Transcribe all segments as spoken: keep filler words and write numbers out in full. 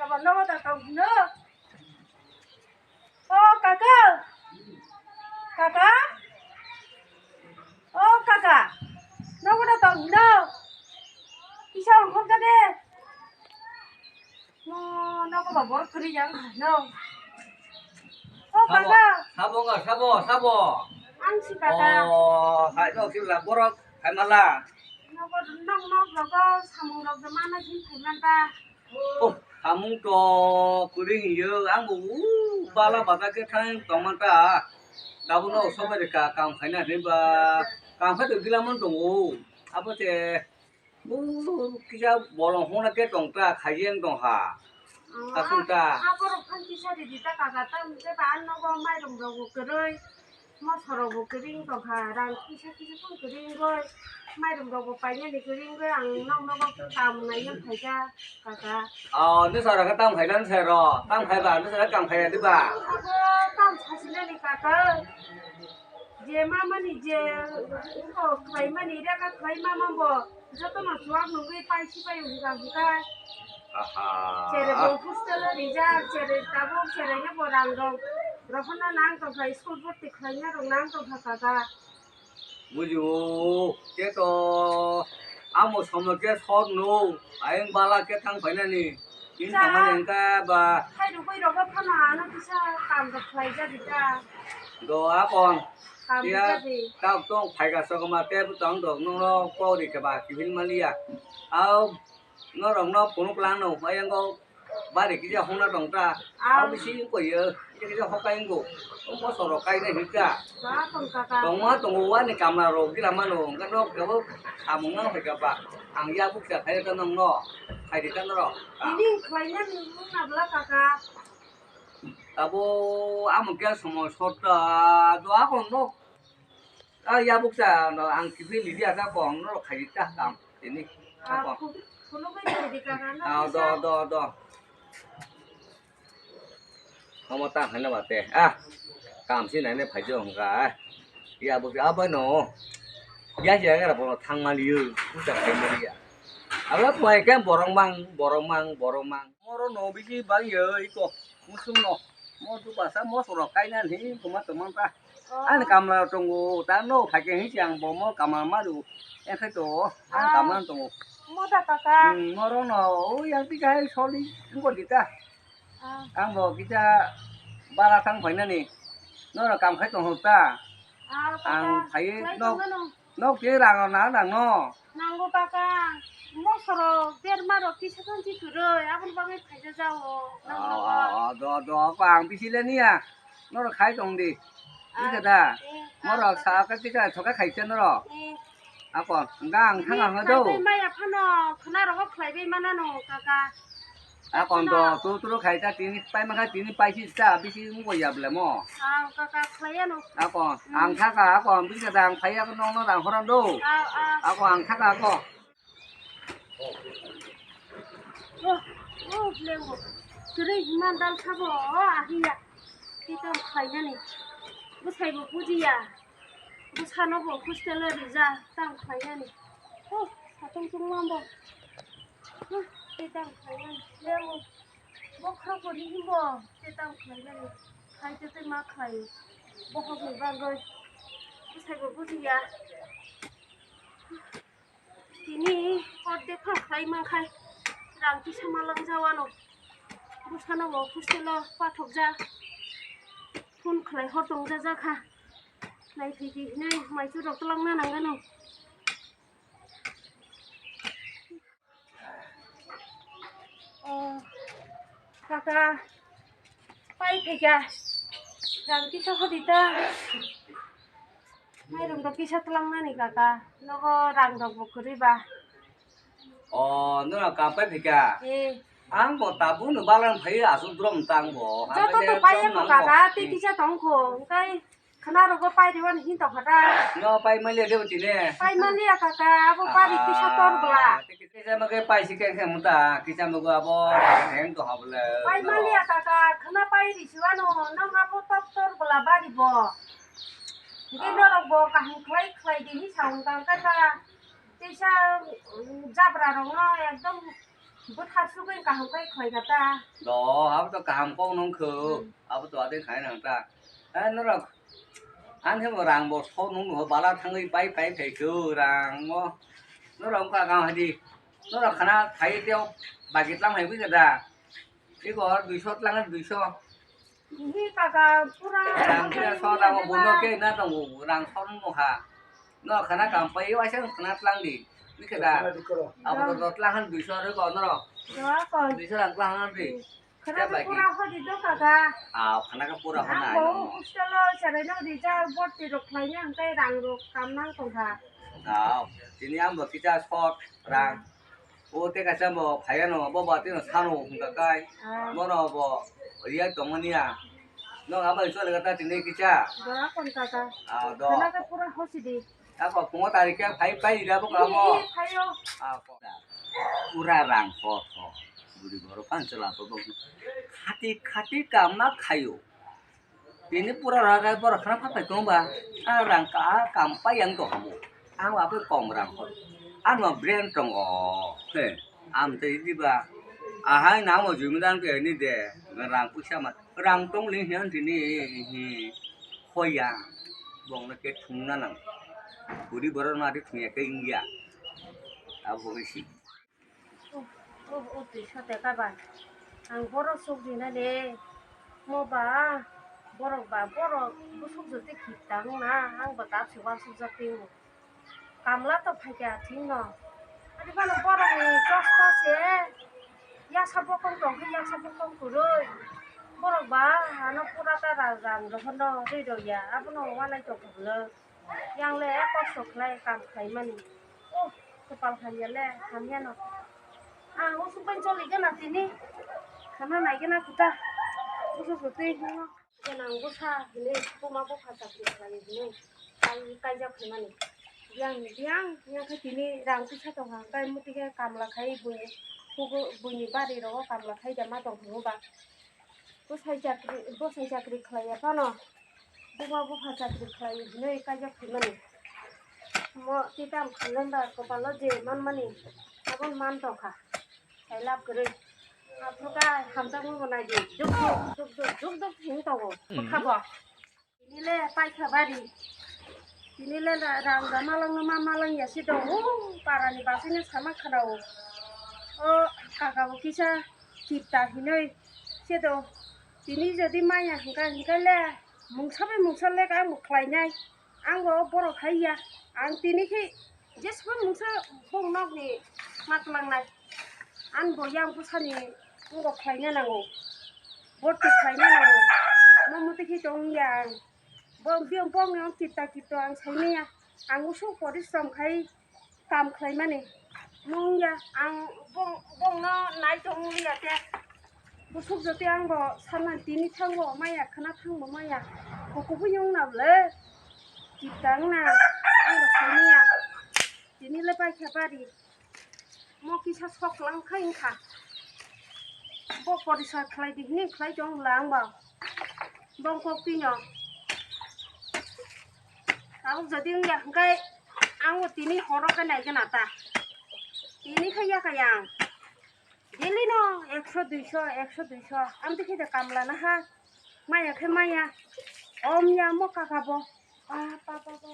Nogo da tong hino. O kaka. Kaka. O kaka. Nogo da tong hino. Kisa ongkhor ka de. No, nogo ba borok kwrwi yang no. O Sabo, kaka. Sabo nga, sabo, sabo. Ang si kaka. O, hai nok sibla borok hai mala. Nogo nok nok rogo samung rok de mana jin phai man ta. Oh, samung to kwrwi hiyo, ang bo u bala bata khe thang tong man ta. Tabuk no sobai reka kam khaina hinba, kam khai to gila man tongo. Abo se, u kisa bolong hona khe tong ta, khaiyeng tong ha. Asung ta. Aborok phan kisa ridi ta kaka, ta hwnkhe ba ang nogo mairum rogo kwrwi. Moso rok bo kwrwi wng tongkha, rang kisa kisa phano kwrwi wngwi, mairum rok bo painani kwrwi wngwi, ang nok nogo khe kam naiwi phaikha kaka. O, nwsa rok khe tamo phaikha nwsai rok, tamo phaiba nwsa rok kam phaiya diba? Abo tamo sasinani kaka, je mamani je iko khlaimani rega khlai mama bo. Jotono chuwak nungwi paisi pai hwnkha hwnkha. Aha. Chere bo hostel o rijak, chere tabuk chere khe bo rang rok rohorna nang tongkha, school bwrwi khlaina rok nang tongkha kaka. Buji o, khe to amo somo khe sor no, ayang bala khe thang phainani. Chini Cha. Thangmani hwnkha ba. Khai rwgwi rogo phano ano kisa kam rok khlai jadi ta. Do akon. Kam Iya, jadi. Tabuk tong phaika sokoma tei bwtang dok nokno kok ri khe ba kiphil maliya. Au norok no phunuk lang no ayang o bari kisa hongna tong ta. Au. Au bisi wng koi yo, kisa kisa hokai wng go. Moso rok kai nai hika. Ba tong kaka. Tongma tongo ani kamla rok gila mano hwnkhe nok kebo samung nang phaika ba. Ang ya bukcha khai ta nokno khai ri ta norok. Tini wng khlai nani wng na bwla kaka. Abo amo khe somo sota do akon no. A ya bukcha no ang kiphil liya ka kong no khai ta kam tini. Ah, akon. Khulugwi tongdi kaka no. Ah, do, do, do. Omo ta hwnna ba te. Ah, kam si nai ne phai jo hwnka. Ya bukcha abo no. Ya ya ga bo thang maliyo. Bukcha khai maliya. Abo phai khe borok mang, borok mang, borok mang. Moro no bisi bang yo iko musung no. Mo tu basa mo soro kaina ni kuma teman ta. Oh. Ani kamla tongo ta no phai khe hinsi ang bo mo kamla maru. Ekhai to ang kamla tongo. Mo da kaka. Hmm, moro no o yang ti kai soli ngo di ta. Ah. Ang bo kita bala thang phainani. Noro kam khai tong ta. Ah, ang kaka, khai khlai no. Tongmano. Nok tei rang rok nang nang no? Nango kaka, mosoro berma rok kisa khan si kwrwi, aboni bagwi khaija jao. Ah, ah, ah, do, do, ako ang bisi le niya. Norok khai tong di. Ah, bisi da. Eh, norok ah, sa kaka. Ka kisa thoka khaisa norok. Eh. Ako, hwnkha ang thang ang do. Khlaibai maya phano, khwna rogo khlaibai manano kaka. Akon do, tu tu khai ta tini pai ma kha tini pai si ta bisi wng bo ya bla mo. Ang kaka khlaiya no. Akon, hmm. Ang thaka akon bisi ta ang phaiya ko nong no rang horan do. Aw, aw. Akon ang thaka ako. Oh, oh, blengo. Tiri mandal sabo, oh, ahiya. Kita khlainani. Bwsai bo bujiya. Bwsano bo hostel o rija, tang khlainani. Oh, satung tungma bo. Tei tang khlainani. Lemo. Bokhorok bo ri himbo. Tei tang khlainani. Khai tei tei ma khlai. Bokhorok ni bagwi. Bwsai bo bujiya. Tini ordek phano khlai mankhai. Rang kisa ma langjawano. Bwsano bo hostel o pathokjak. Phone khlai hor tongjajakha. Naiphaidi hinwi maichwrok twlangna nangano. O, kaka, pai phaikha. Rang kisa hodi ta. Mairum rok kisa twlangnani kaka. Nogo rang rok bo kwrwi ba. O, nwrang kam pai phaikha? Eh. Ang bo tabuk no balang phai aswk drom tang bo. Joto to pai kaka, tei kisa tong kho. Hwnkhe khwna rogo pai rwani hin tong kha da. No pai maliya de tine. Pai maliya kaka, abo bari kisa tor bla. Kisa mo ke pai si ke khe muta, kisa mo go abo heng to habla. Pai maliya kaka, khwna pai ri si wano, nang abo tor tor bla bari bo. Hwnkhe norok bo kaham khlai khlai di hi sa wng kang kha. Teisa, um, jabra rok no ekdom Bwthar sugwi kaham khe khlai kha ta. Do, abo to kaham kok nung kho. Hmm. Abo to adai khai nang ta. Eh, norok. Ang khe bo rang bo so nung no bala thangwi pai pai phai kho rang mo. Norok wngkha kaham hai di. Norok khana khai teo bagi tlang hai bui kha da. Iko duiso tlang duiso. Hi kaka pura. Rang khe so da mo bono khe na tongo rang so nung no ha. No khana kam pai waisa khana tlang di. Bui kha da. Abo to tlang han duiso ro ko norok. Duiso rang tlang han di. Khana khe pura hodi do kaka. Ah, khana khe pura hona. Ang bo hostel o cherai no rijak borti rok khlai ni ang tei rang rok kam nang tong kha. Ah, tini ang bo kisa short rang. O tei kaisa bo phaiya no bo ba tino sano hung ka kai. Ah. Bono bo riya tong mani ya. No abo iso le kata tini kisa. Dora kon kaka. Ah, do. Khana khe pura hosi di. Ako phungo tari khe phai pai rira bo kamo. Hi, hi, phaio. Ako. Pura rang kho kho. Buri borok phan chwla bo bo. Khati khati kam ma khaio. Tini pura ragai borok khna pha pai kong ba. A rang ka kam pai yang to kamo. Ang ba khe kom rang kho. Ang ma brand tongo. He. Am tei di ba. Ahai namo jumi dan ke ni de. Rang pusa ma. Rang tong ling hian tini hi hoya bongno ke thungna nang. Buri borok no ati thungya ke wngya. Abo isi. Oh, oh, oh, twi sa te ka ba. Ang borok sok di na le. Mo ba borok ba borok busuk joti khip tang na. Ang ba kap si wa suk jati. Kamla to phaikha thik no. Ani phano borokni chosta se yaksa bokong tong khe yaksa bokong kwrwi. Borok ba ano pura ta rang rang rohorno rwi rwya abono uanai tongkha bwlwk. Yang le kosto khlai kam khlaimani. Oh, kwpal hamya le hamya no. Ang usuk bai choli gana tini. Khana nai gana kuta. Usuk twi hino. Gwnang bwsa hinwi buma bupha chakri khlai hinwi kai, kaijak phaimani. Biyang ni biyang, biyang khe tini rang kisa tongkha, hwnkhe muti khe kamla khai buini, buini bari rogo kamla khai da ma tongthungo ba. Bwsai chakri, bwsai chakri khlaiya phano buma bupha chakri khlai hinwi kaijak phaimani. Mo tei tamo khlai da kopalo je manmani, aboni man tongkha. Hai lab kwrwi. Aphuru khe hamjakma bo nai di. Juk juk, juk juk, juk juk hinwi tongo. Hmm. Bwkha bo. Tini le paikha bari. Tini le ra-, rang da malangno ma malang ya se do. O parani basai no sama khana o. O kaka bo kisa tipta hinwi se do. Tini jodi maya hwnkha hwnkhe le mungsa bai mungsa le ang bo khlainai. Ang bo borok hai ya. Ang tini khe Jesbo mungsa bong nokni ma twlangnai. Ang bo yang bwsani wngkok khlaina nango. Borti khlaina nango. Mo muti khe tong ya ang. Bo, biyang bong yang kipta kipto ang saimanya. Ang usuk porishrom khai kam khlaimani. Mung ya ang bong, bongno nai tong ya te. Busuk jotwi ang bo sanna tini thango maya khna thango maya. Kukubu yung na ble. Kitang na ang bo sani ya. Tini le paikha bari. Mo kisa sok lang khai kha. Bo porisa khlai di hini khlai tong lang ba. Bong kok tino. Tabuk jodi wngya hwnkhe ang bo tini horo khe nai gana ta. Tini khe ya kha yang. Daily no ekso duiso, ekso duiso. Amtwi khe de kamla na ha. Maya khe maya. Om ya mo kaka bo. Pa, pa, pa, pa.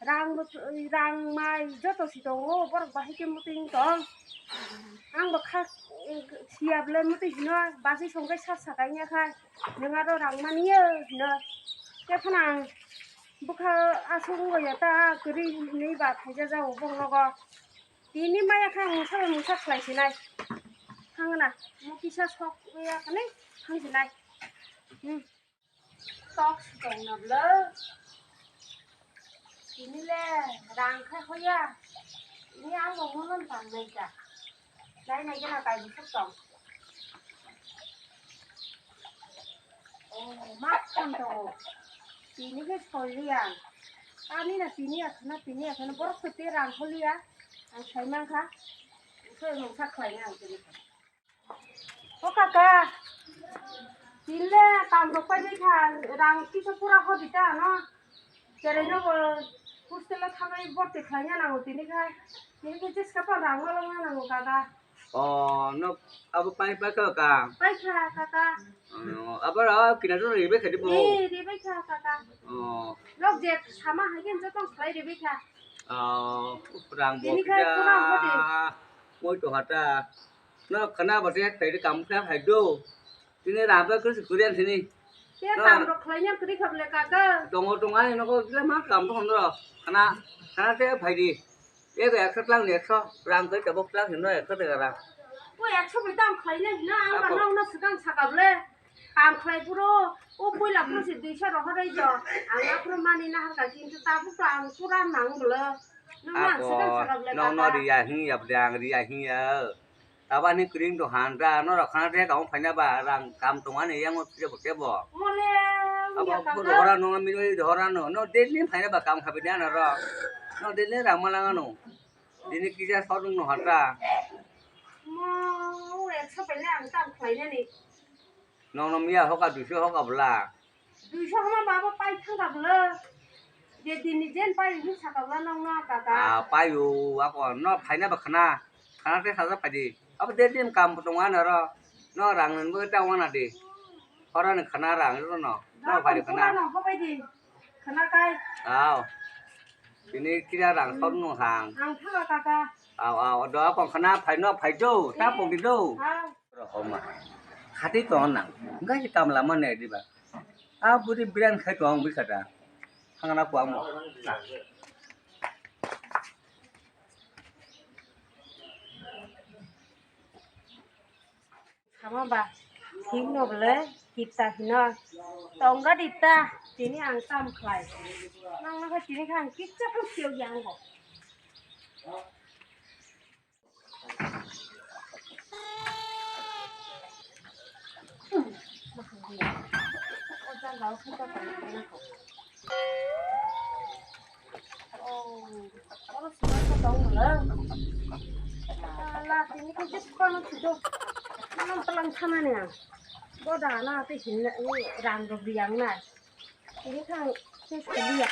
Rang bo, rang mai joto si tongo. Borok bahai khe muting tong. Ang bo kha siya bwle muting hino. Basi songkai sa sakai ya kha. Nwng aro rang mani ya hino. Khe phano ang bwkha aswk wngya ta kwrwi hinwi ba khaija jago bong nogo. Tini maya khe ang mungsa bai mungsa khlai sinai. Thangna, mo kisa sok ya kani thang sinai. Hmm. Tok si tong na bwle. Tini le rang khe hoya. Tini ang bo mono tang nai ta. Nai nai gana kai bwswk tong. Oh, ma thang tongo. Tini khe soi liya. Ani na tini akhana, tini akhana. Borok to te rang holiya. Ang sai mankha. Soi mungsa khlai ang tini. O kaka. Tini le kam rok pai bai kha. Rang kisa pura hodi ta no. Cherai no bo hostel o thangwi borti khlaina nango tini khe. Tini khe jeska pa rang ma langna nango kaka. Oh, no, abo pai pai ka ka. Pai kha kaka. Oh, abo ra kina to ribe khadi bo. Eh, ribe kha kaka. Oh. Nok je sama hagen jotong khlai ribe kha. Oh, rang bo. Tini kha kida. Kurang bo de. Moi to hata. No khana bo te khai kam kha khai do. Tini rang ba kris kurian sini. Te no. Kam rok khlai nya kri khable kaka. Tongo tongo ani no ko kila ma kam to hondro. Khana khana te phai di. Ego ekso tlang ni ekso, rang koi tabok tlang hino ekso tega rang. O ekso bai tang khlai na hino, ang ba nong no swkang saka ble. Tang khlai puro, o puila puro se duiso rohor oi jo. Ang aphuru mani na harka kintu tabuk to ang pura nang bolo. Nong no ang swkang saka ble kaka. Nong no riya hinya ble ang riya hinya. Tabani kring to han da, no rok khana te kaung phaina ba, rang kam tongmani yang o tebo tebo. Mole, abo uya kaka. Abo hora no, mi hora no, no daily phaina ba kam khabi na no ro. No daily rang malanga no. Dini kisa sodung no hata. Mo, ekso pele ang tam khlainani. Nong no miya hoka duiso hoka bla. Duiso hama baba pai thang ka bla. Je dini jen pai ni saka bla nong no kaka. Ah, payo, ako no phaina ba khana. Khana te saja phadi. Abo de din kam tong ana ro. No rang nin bo ta wana de. Hora ni khana rang ro no. No phadi khana. No hobai di. Khana kai. Aw. Ini kira rang sor no hang. Ang thang kaka. Aw, aw, do ko khana phai no phai do. Ta pong di do. Aw. Rohoma. Khati tong nang. Enggak sih kam lama nih di ba. Ah, budi brand khai tong bisa dah. Hangna kuang mo. Sama ba. Thik no bole kita hino. Tongga dita. Tini ang tam khlai. Nang nang tini khang kitsa pun siu yang go. Oro sima sa tong mala. Ala tini ko jis kono sido. Manam talang sana ni ang. Boda na te hinna ni rang rok riang na. Tini khang se sili ya.